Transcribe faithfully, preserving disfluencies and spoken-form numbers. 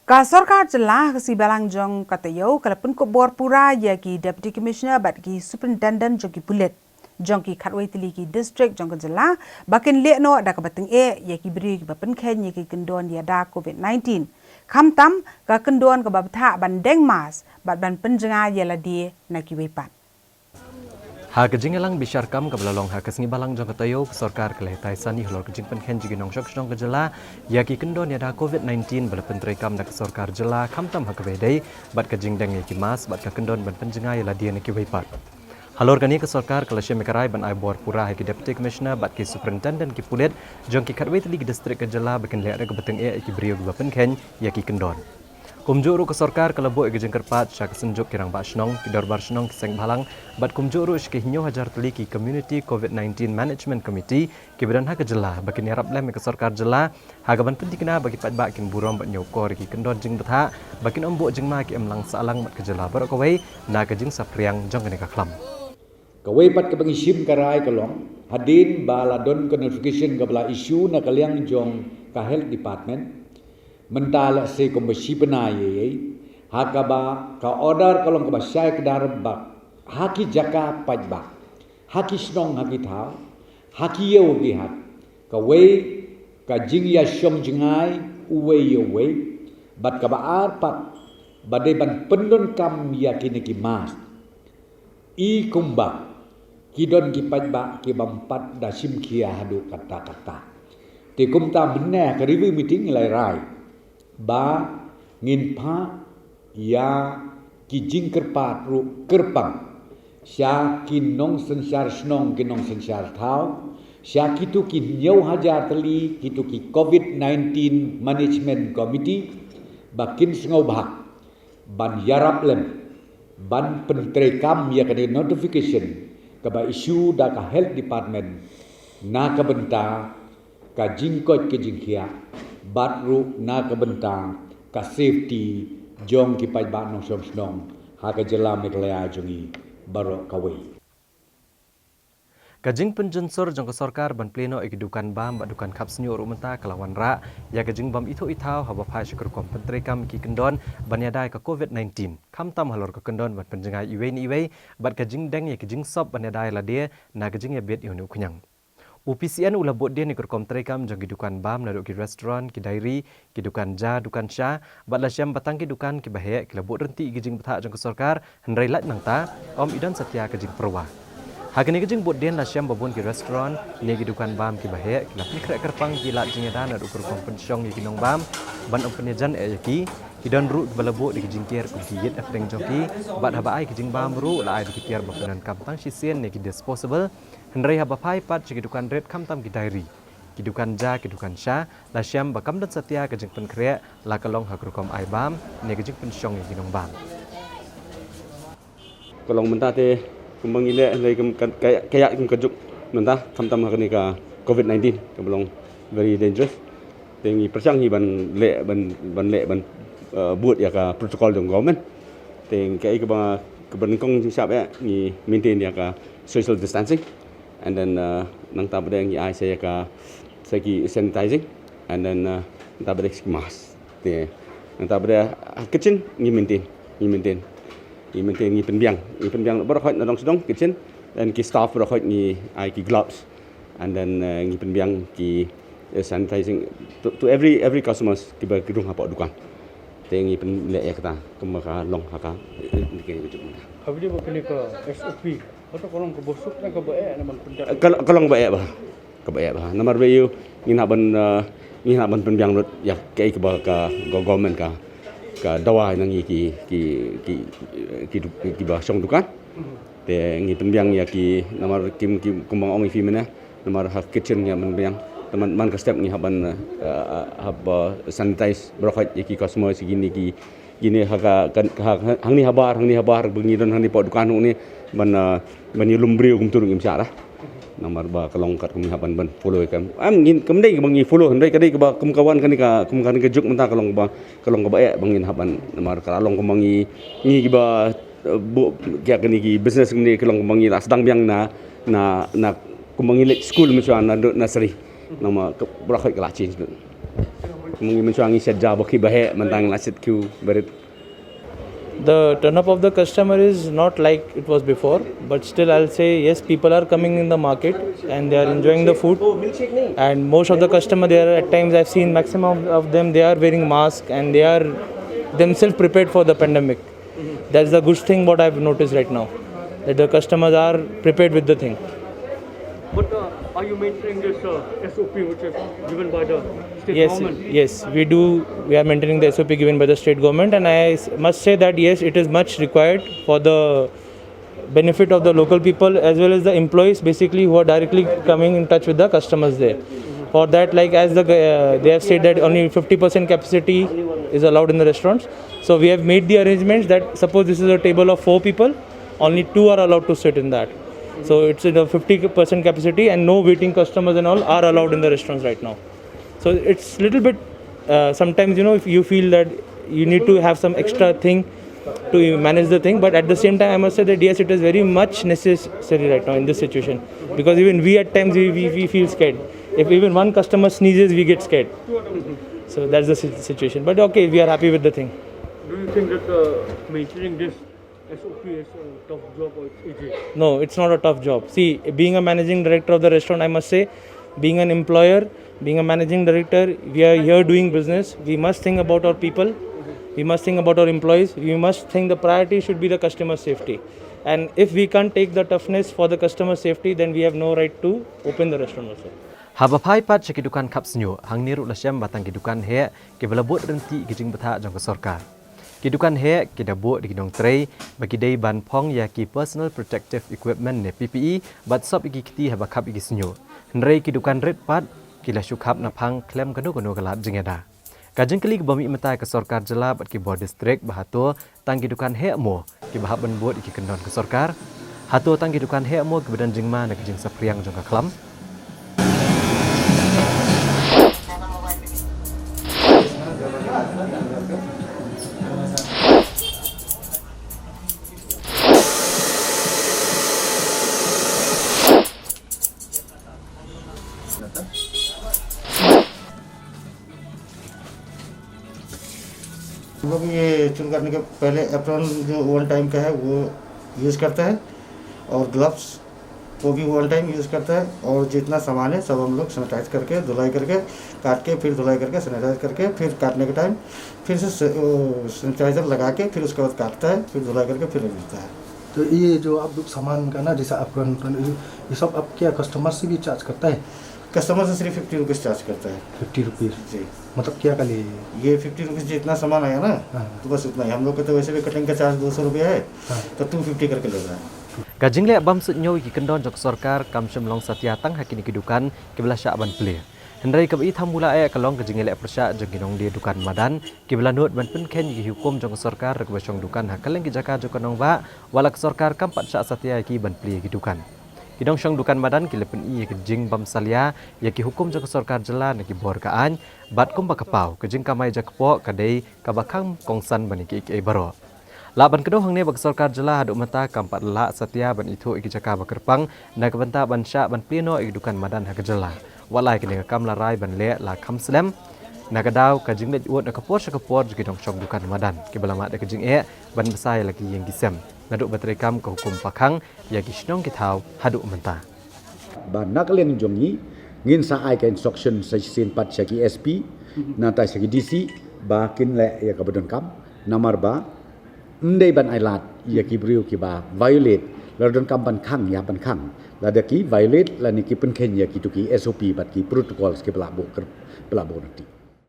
Ka sorkar jylla ha ka sngi Balang jong ka taïew ka la pynkup bor pura ïa ki Deputy Commissioner bad ki Superintendent jong ki pulit jong ki khatwei tylli ki district jong ka jylla ba kin leh noh da kaba tyngeh ïa ki briew kiba pynkheiñ ïa ki kyndon ïada COVID nineteen, khamtam ka kyndon kaba bthah ban deng mask bad ban pynjngai ïa lade na kiwei pat. Ha ka jingïalang bishar kam kaba la long ha ka sngi Balang jong ka taïew, ka sorkar ka la hikai sani halor ka jingpynkheiñ jong ki nongshong shnong ka jylla ïa ki kyndon ïada COVID nineteen ba la pyntreikam da ka sorkar jylla, khamtam ha kaba ïadei bad ka jingdeng ïa ki mask bad ka kyndon ban pynjngai ïa lade na kiwei pat. Halor kane ka sorkar ka la shim ïa ka rai ban ai bor pura ha ki Deputy Commissioner bad ki Superintendent ki pulit jong ki khatwei tylli ki district ka jylla ba kin leh da kaba tyngeh ïa ki briew kiba pynkheiñ ïa ki kyndon. Kumjuh ruh ka sorkar ka la buh ïa ka jingkyrpad sha ka Synjuk ki Rangbah Shnong, ki Dorbar Shnong, ki Seng Bhalang bad kumjuh ruh sha ki hynñiew hajar tylli ki Community COVID nineteen Management Committee kiba don ha ka jylla ba kin ïarap lem ïa ka sorkar jylla ha kaban pynthikna ba ki paidbah kin burom bad ñiewkor ïa ki kyndon jingbthah ba kin ym buh jingma ki imlang sahlang bad ka jylla baroh kawei na ka jingsaphriang jong kane ka khlam. Kawei pat kaba ngi shim ka rai ka long, hadien ba la don ka notification kaba la issue na ka liang jong ka Health Department, mynta la se kumba shi bnai ïa ïa, ha kaba ka order ka long kaba shai kdar ba ha ki jaka paidbah, ha ki shnong ha ki thaw, ha ki ïew ki hat, kawei ka jingïashong jngai uwei ïa uwei, bad kaba ar pat ba dei ban pyndonkam ïa kine ki mask. I kumba ki don ki paidbah ki bym pat da shim khia haduh katta katta. Te kumta mynne ka review meeting ngi la rai ba ngin phah ïa ki jingkyrpad ruh kyrpang sha ki nongsynshar shnong, ki nongsynshar thaw, sha kitu ki hynñiew hajar tylli kitu ki COVID nineteen Management Committee ba kin sngewbha ban ïarap lem ban pyntreikam ïa kane notification kaba issue da ka Health Department na ka bynta ka jingkoit ka jingkhiah bad ruh na ka bynta ka safety jong ki paidbah nongshong shnong ha ka jylla Meghalaya jong ngi baroh kawei. Ka jingpynjynsur jong ka sorkar ban plie noh ïa ki dukan bam bad dukan khap shñiuh ruh mynta ka la wanrah ïa ka jingbym ithuh ithaw haba phai sha ka rukom pyntreikam ïa ki kyndon ban ïada ïa ka COVID nineteen, khamtam halor ka kyndon ban pynjngai iwei na iwei bad ka jingdeng ïa ka jingsop ban ïada ïa lade na ka jingïabit ïa une u khñiang. U P C N u la bud dien ïa ka rukom treikam jong ki dukan bam naduh ki restaurant, ki dairy, ki dukan ja, dukan sha, bad la shem ba tang ki dukan kiba heh ki la bud ryntih ïa ki jingbthah jong ka sorkar, hynrei lait nangta ym i don satia ka jingpyrwa. Ha kane ka jingbud dien la shem ba bun ki restaurant ne ki dukan bam kiba heh ki la pynkhreh kyrpang ïa ki lad jingïada naduh ka rukom pynshong ïa ki nongbam ban ym pynïajan eh ïa ki. Ki don ruh kiba la buh da ki jingker kum ki ïit hapdeng jong ki, bad haba ai ki jingbam ruh la ai da ki tiar ba pyndonkam tang shisien ne ki disposable. Hynrei haba phai pat sha ki dukan rit khamtam ki dairy, ki dukan ja, ki dukan sha, la shem ba kam don satia ka jingpynkhreh la ka long ha ka rukom ai bam ne ka jingpynshong ïa ki nongbam. Ka long mynta te kumba ngi leh hynrei kum ka, ka, ka ïaid kum ka juk mynta khamtam ha kane ka COVID nineteen kaba long very dangerous. Te ngi pyrshang hi ban leh ban, ban leh ban, eh, bud ïa ka protocol jong government. Te kaei kaba, kaba nyngkong jingshah eh ngi maintain ïa ka social distancing. And then, uh, nangta pat de ngi ai sa ïa ka, sa ki sanitizing. And then, uh, nangta pat de ki mask. Te nangta pat de, uh, kitchen ngi maintain, ngi maintain. Ngi maintain, ngi pynbiang, ngi pynbiang baroh khoit na dong sdong kitchen. And ki staff baroh khoit ngi ai ki gloves. And then, uh, ngi pynbiang ki, uh, sanitizing to, to every, every customers kiba ki rung hapoh dukan. Te ngi pynleh ïa kata kumba ka long ha ka, eh, eh, ngi ka juk mynta. Ka video ba kane ka S O P, ka long kaba suk ne kaba eh ne ban pynjah? Ka, ka long ba eh bha. Kaba eh bha. Namar ba ïoh ngin hap ban, eh, ngin hap ban pynbiang lut ïa kaei kaba ka, ka government ka, ka dawa na ngi ki, ki, ki, ki, kiba shong dukan. Te ngi pynbiang ïa ki namar kim, kim kumba nga ong ïa phi mynne. Namar ha kitchen ngi hap ban pynbiang. Te man, man ka step ngi hap ban, eh, hap, eh, sanitize baroh khoit ïa ki customer ïa kine ki, kine ha ka, ka, ka, hangne habar, hangne habar ba ngi don hangne hapoh dukan hangne ban, eh, ban ïalum briew kumtu ruh ngim shah. Namar ba ka long katkum ngi hap ban, ban follow ïa ka. Em ngin kam dei ba ngi follow hynrei ka dei kaba kum ka wan kane ka, kum kane ka juk mynta ka long ba, ka long kaba eh ba ngin hap ban namar ka la long kumba ngi, ngi kiba eh, buh, ïa kine ki business kine ki long kumba ngi la sdang biang na, na, na kumba ngi leit skul mynshuwa na, na nursery. Namar ka, baroh khoit ka la change lut. Ngi mynshwa ngi shet ja ba ki ba heh mynta ngi la shet queue barit. The turn up of the customer is not like it was before, but still I'll say yes, people are coming in the market and they are enjoying the food. And most of the customer there, at times I've seen maximum of them, they are wearing masks and they are themselves prepared for the pandemic. That's the good thing what I've noticed right now, that the customers are prepared with the thing. But uh, are you maintaining this uh, S O P which is given by the state Yes, government? Yes, we do. We are maintaining the S O P given by the state government, and I s- must say that yes, it is much required for the benefit of the local people as well as the employees, basically, who are directly coming in touch with the customers there. For that, like as the uh, they have said that only fifty percent capacity is allowed in the restaurants. So we have made the arrangements that suppose this is a table of four people, only two are allowed to sit in that. So it's in a fifty percent capacity, and no waiting customers and all are allowed in the restaurants right now. So it's little bit uh, sometimes, you know, if you feel that you need to have some extra thing to manage the thing, but at the same time I must say that yes, it is very much necessary right now in this situation, because even we at times we, we, we feel scared. If even one customer sneezes, we get scared. So that's the si- situation, but okay, we are happy with the thing. Do you think that uh, maintaining this S O P is a tough job or it's easy? No, it's not a tough job. See, being a managing director of the restaurant, I must say, being an employer, being a managing director, we are here doing business. We must think about our people. We must think about our employees. We must think the priority should be the customer safety. And if we can't take the toughness for the customer safety, then we have no right to open the restaurant also. Haba phai pat sha ki dukan khap sniuh, hangne ruh la shem ba tang ki dukan heh kiba la bud ryntih ki jingbthah jong ka sorkar. Ki dukan heh ki da buh da ki nongtrei ba ki dei ban phong ïa ki personal protective equipment ne P P E bad sop ïa ki kti haba khap ïa ki sniuh. Hynrei ki dukan rit pat ki la shu khap naphang khlem kano kano ka lad jingïada. Ka jingkylli kaba mih mynta ka sorkar jylla bad ki bor district ba hato tang ki dukan heh mo kiba hap ban bud ïa ki kyndon ka sorkar? Hato tang ki dukan heh mo kiba don jingma na ka jingsaphriang jong ka khlam? हम लोग ये चूल काटने के पहले एप्रॉन जो वन टाइम का है वो यूज़ करता है और ग्लव्स वो भी वन टाइम यूज़ करता है और जितना सामान है सब हम लोग सैनिटाइज करके धुलाई करके काट के फिर धुलाई करके सैनिटाइज करके फिर काटने के टाइम फिर से सैनिटाइज़र लगा के फिर उसके बाद काटता है फिर धुलाई करके फिर रख देता है। तो ये जो आप लोग सामान का ना जैसे एप्रॉन ये सब आप क्या कस्टमर से भी चार्ज करता है? कस्टमर से सिर्फ फिफ्टी रुपीज़ चार्ज करता है। फिफ्टी रुपीज़ जी। मतलब क्या का लिए? ये फिफ्टी रुपीज़ जितना सामान आया ना हाँ। तो बस उतना ही। हम लोग का तो वैसे भी कटिंग का चार्ज दो सौ रुपया है हाँ। तो टू फिफ्टी करके ले रहा है। Ka jingleh bam suidñiew ïa ki kyndon jong ka sorkar kam shym long satia tang ha kine ki dukan kiba la shah ban plie. Hynrei kaba i tham u la eh ka long ka jingïaleh pyrshah jong ki nongdie dukan madan kiba la nud ban pynkheiñ ïa ki hukum jong ka sorkar da kaba shong dukan ha kylleng ki jaka jong ka nongbah, wat la ka sorkar kam pat shah satia ïa ki ban plie ïa ki dukan. Ki nongshong dukan madan ki la pyni ïa ka jingbym salia ïa ki hukum jong ka sorkar jylla na ki bor ka aiñ, bad kumba ka paw ka jingkamai jakpoh ka dei kaba kham kongsan ban ïa kiei kiei baroh. Lah ban kdew hangne ba ka sorkar jylla haduh mynta kam pat lah satia ban ithuh ïa ki jaka ba kyrpang na ka bynta ban shah ban plie noh ïa ki dukan madan ha ka jylla. Wat la kane ka kam la rai ban leh la kham slem na ka daw ka jingleit ud na ka por sha ka por jong ki nongshong dukan madan kiba la mad da ka jingeh ban bsa ïa la ki ïing ki sem naduh ba treikam ka hukum pakhang ïa ki shnong ki thaw haduh mynta. Ba na ka liang jong ngi ngin sa ai ka instruction sa shisien pat sha ki S P nangta sha ki D C ba kin leh ïa kaba donkam namar ba ym dei ban ai lad ïa ki briew kiba violate, lada donkam ban khang ïa ban khang, lada ki violate lane ki pynkheiñ ïa kitu ki S O P bad ki protocols kiba la buh kyrpang, ba la buh ryntih.